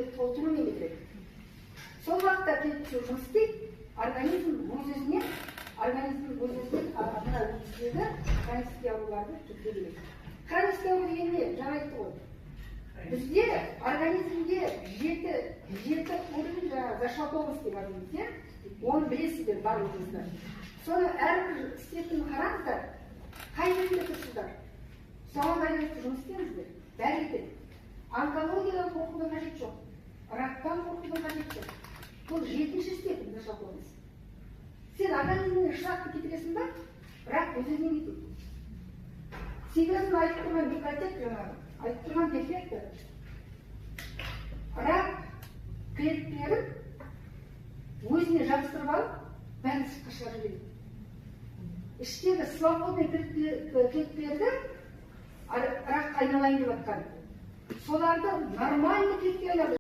клеткелерге толтырумен кетіреді. Сол уақытта клетка жұмыс істейді, организм өз өзінен мына өтістегі хронический ауруларды кетіре береді. Хронический ауру деген не? Жаңа айтты ғой, бізде организмде жеті уровень жаңағы зашелкованности бар дейміз, иә, оны білесіздер барлығыңыздар. Соны әрбір істейтін, қараңыздар, қай жерде тұрсыздар, соған байланысты жұмыс істеңіздер. Бәрі кетеді. Онкологиядан қорқудың қажеті жоқ, рактан қорқудың қажеті жоқ. Бұл жетінші степень зашелкованность. Сен организміңнен шлакты кетіресің ба, рак өз өзінен кетеді. Себебін айтып тұрған микротек, жаңағы айтып тұрған дефекті рак клеткалерін өзіне жабыстырып алып, бәрін сыртқа шығарып жібереді. Іштегі свободный клеткалерді, ракқа айналайын деп жатқан соларды нормальный клеткаға айналдырады.